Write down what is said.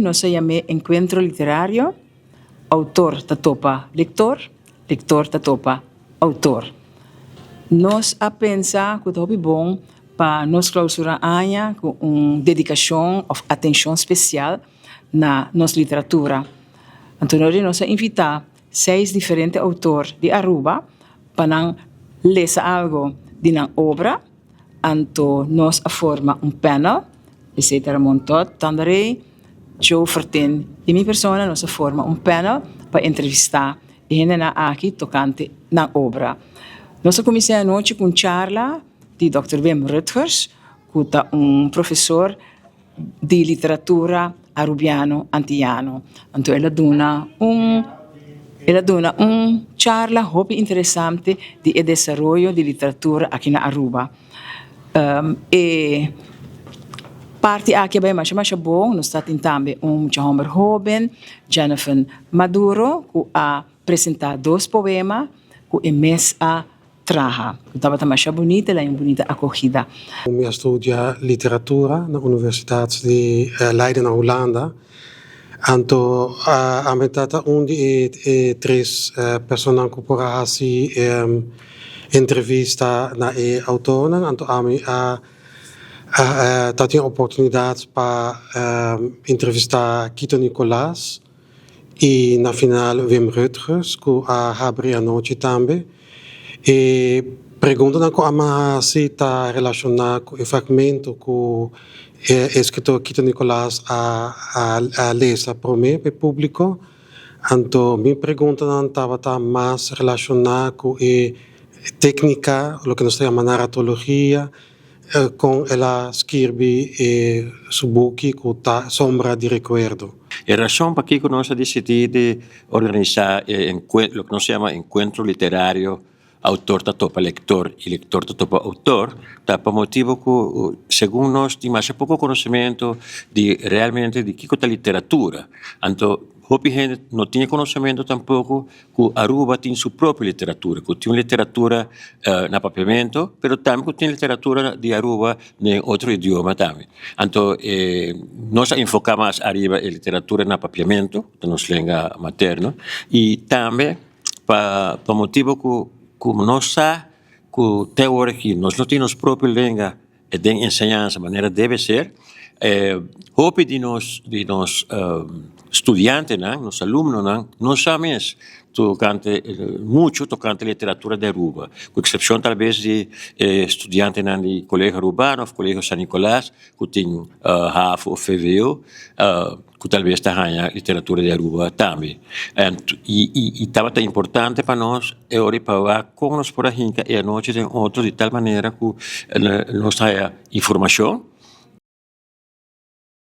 Nos a yam'é Enkuentro Literario, outor ta topa lektor, lektor ta topa outor. Nos a pensa ku ta hopi bon pa nos klousura aña ku un dedikashon òf atenshon spesial na nos literatura. Anto nos a invitá seis diferente outor di Aruba pa nan lesa algo di nan obra. Anto nos a forma un panel, esei ta Ramon Todd, Tanda Rey, Joe Fortin i mi persona nos a forma un panel pa entrevistá e hendenan aki tokante nan obra. Nos a kuminsá e anochi ku un charla di dòkter Wim Rutgers ku ta un profesor di literatura Arubiano Antiyano. Anto el a duna un el a duna un charla hopi interesante di e desaroyo di literatura aki na Aruba. E parti aki a bai masha masha bon. Nos ta tin tambe un mucha homber hoben, Jennifer Maduro, ku a presenta dos poema ku e mes a traha. Ku tabata masha bunita, el a un bunita akogida. Mi a studia literatura na Universidat di Leiden na Hulanda. Anto ami ta ta un di e tres personanan ku por a hasi entrevista na e outornan. Anto ami a ta tin oportunidat pa entrevista Quito Nicolaas. I na final Wim Rutgers ku a habri anochi tambe. E preguntanan ku a hasi ta relashoná ku e fragmento ku e eskritor Quito Nicolaas a a lesa promé pa e públiko. Anto mi preguntanan tabata mas relashoná ku e téknika, loke nos ta yama naratologia, Kon el a skirbi e su buki ku ta Sombra di Rekuerdo. E rason pakiko nos a disidí di organisá e loke nos yama enkuentro literario Outor ta topa lektor i lektor ta topa outor ta pa motibu ku segun nos tin masha poko konosementu di realmente di kiko ta literatura. Anto hopi hende no tin e konosementu tampoko ku Aruba tin su propio literatura, ku tin un literatura na papiamento, pero tambe ku tin literatura di Aruba den otro idioma tambe. Anto nos a enfoká mas ariba e literatura na papiamento, ku ta nos lenga materno, i tambe pa pa motibu ku ku nos sa ku te ora aki nos no tin nos propio lenga den enseñansa manera debe ser, hopi di nos di nos studiantenan, nos alumnonan no sa mes tokante mucho tokante literatura di Aruba, ku eksepshon tal bes di e studiantenan di Colegio Arubano òf Colegio San Nicolas ku tin havo òf vwo. Ku tal bes ta haña literatura di Aruba tambe. I tabata importante pa nos e ora pa wak kon nos por a hinka e anochi den otro di tal manera ku nos ta haña informashon.